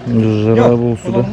Жара буолсуда.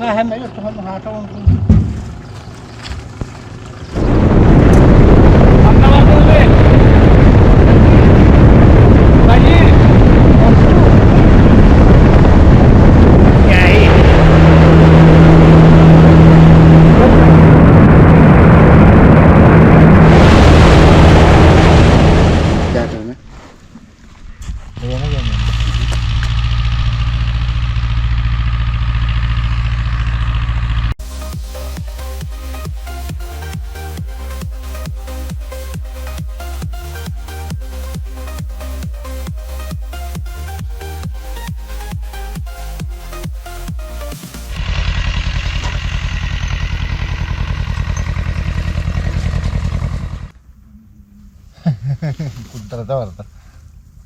Курдарата барда.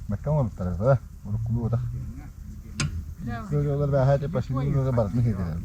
Бэккэ оҥорбуттар да уруккулуу Олор бээһээ пассивный барытын хитилэр.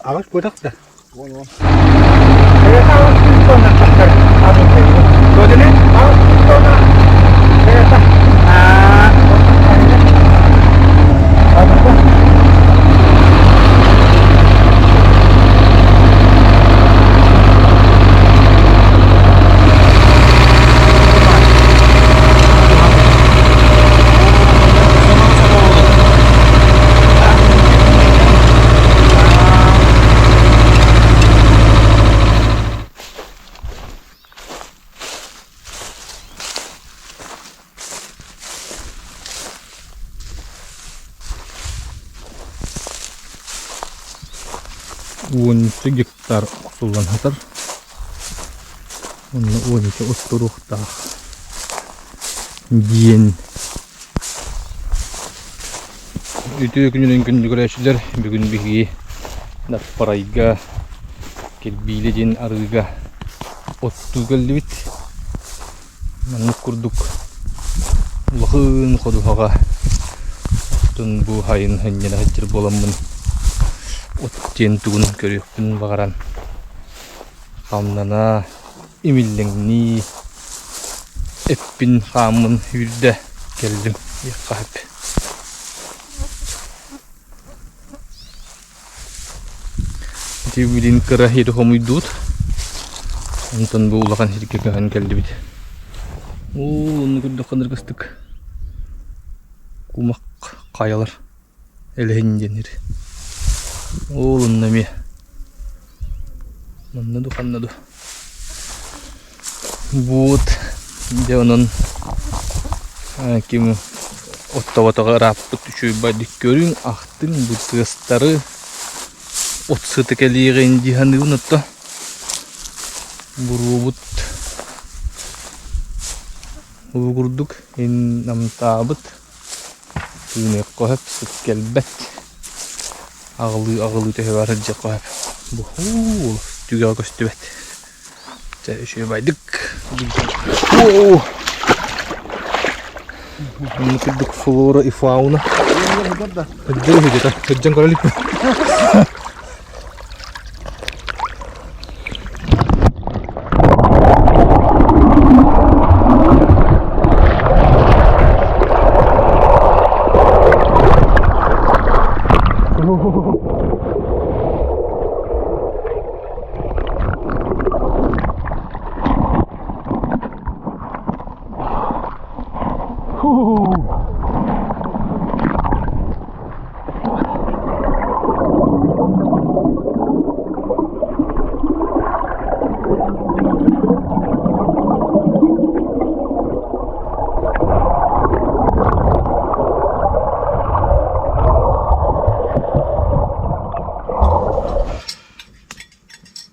Аҕыс кутах да. Уонча гектар охсуллан сытар. Онно уонча устуруохтаах диэн Үтүө күнүнэн күндү бүгүн биһиги Наппарайга Кирбиилэ диэн арыыга оттуу кэллибит. Маннык курдук улахан ходуһаҕа оттон бу сайын сынньана сылдьар буоламмын от диэн тугун көрүөхпүн баҕаран хамнана имиллэҥнии эппин хааммын үүрдэ кэллим диэххэ сөп. Ити билин кыра сири хомуйдуут. Онтон бу улахан сиргэ көһөн кэллибит. Оо, онно көрдөххө ыныргастык кумах хайалар элэһин диэннэр. Ол онно эмиэ манна ду ханна ду Буут дьэ онон ким оттоботоҕо ырааппыт үчүгэйдик көрүҥ, ахтыҥ бу тыастары от сыта кэлиэҕин дии саныыбын отто буруобут бу курдук ин намтаабыт тыыныахха сөп сыт кэлбэт аҕылыы-аҕылыы төһө баар сылдьыахха сөп бу түгэҕэ көстүбэт Чэ, үчүгэйдик. Оо! Онно курдук флора и фауна. Сылдьар үһү дьэ, сылдьан көрө иликпин.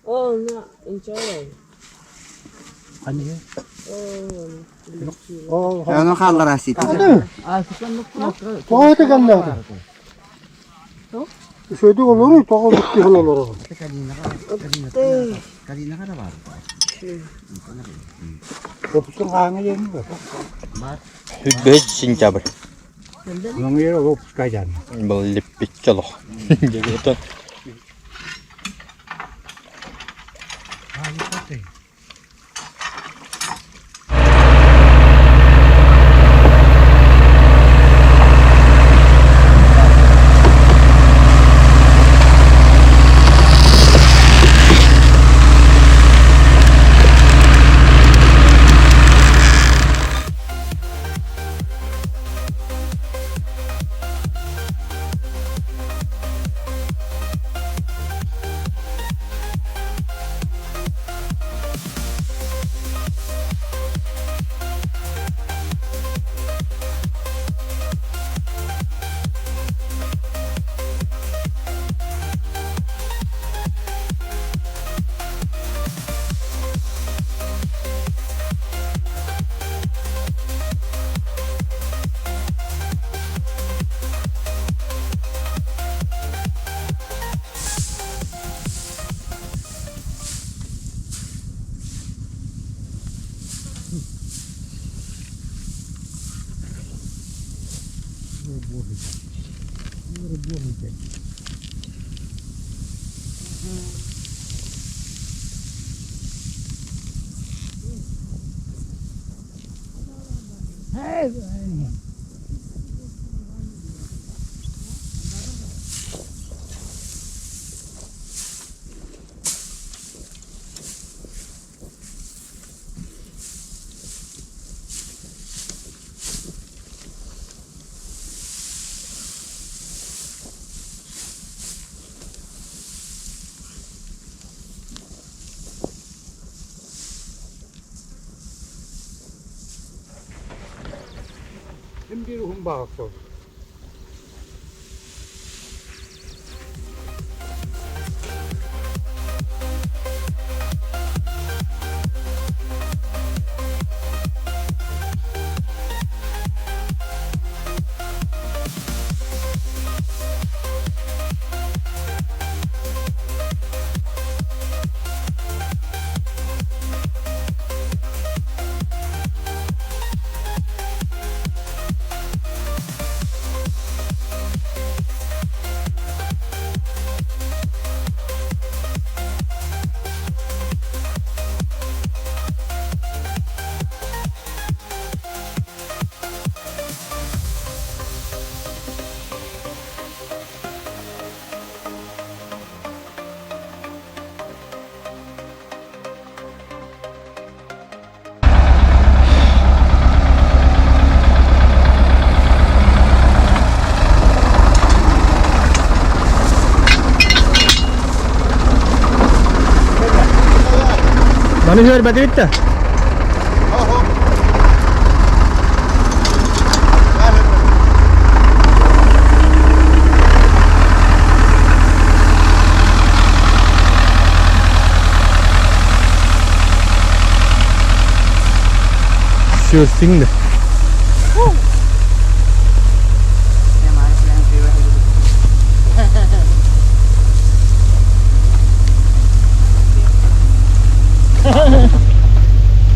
Ону хааллара сити. Тоҕо этэ Үчүгэйдик олоруу, тоҕо бүттүһэн олороҕун? Опустун хаһааҥҥа диэн бар. Үбүһүт сентябрь. Маҥыйар ол опускай дьаанна. Был липпиччэ олох. Дьэ, Ким биир уһун баҕа суох. Маны көрбөтүбүт да. Серфинг да.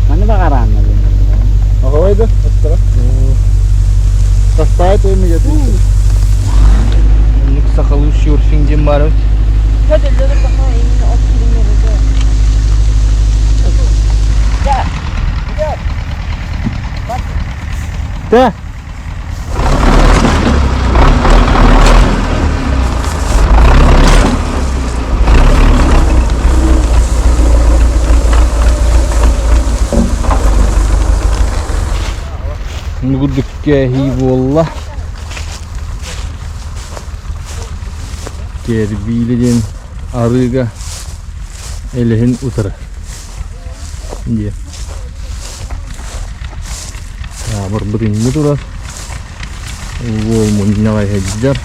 Маны баҕараанна Аҕабай да, аттара. Таспаайт эмиге Оннук сахалыы серфинг диэн баар эбит. Тэ. Курдук кээһии буолла. Кэрбиилэ диэн арыыга элэһин утары диэн. Барбыт инни турар. Уол мунньаҕай сылдьар.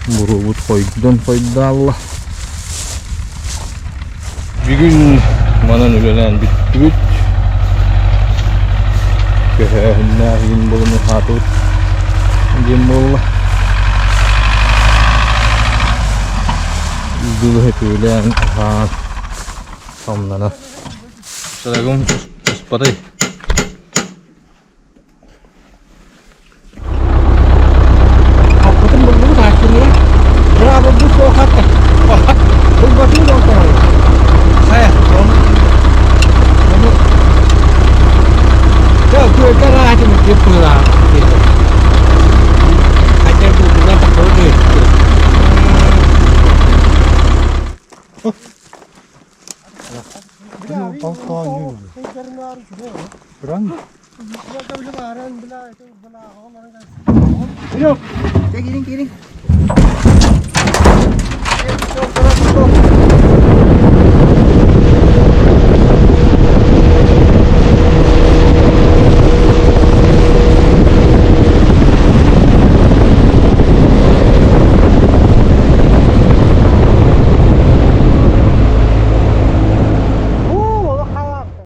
Буруобут хойдон хойдаалла. Бүгүн манан үлэлээн бүттүбүт. Көһөөһүннээх иин буолан уһаатыбыт диэн буолла. Дылы өтүүлээн аһаан хамнана. Сарагым успатай. Аппытын буллубут ааччыннара. Браво бу суохатта. Булбатын да отоҕой. Хайа, ону ону Дьэ, күөлгэ араатым дип быһылаах. Хайдах булдулар тахсыбыт Киирин, киирин.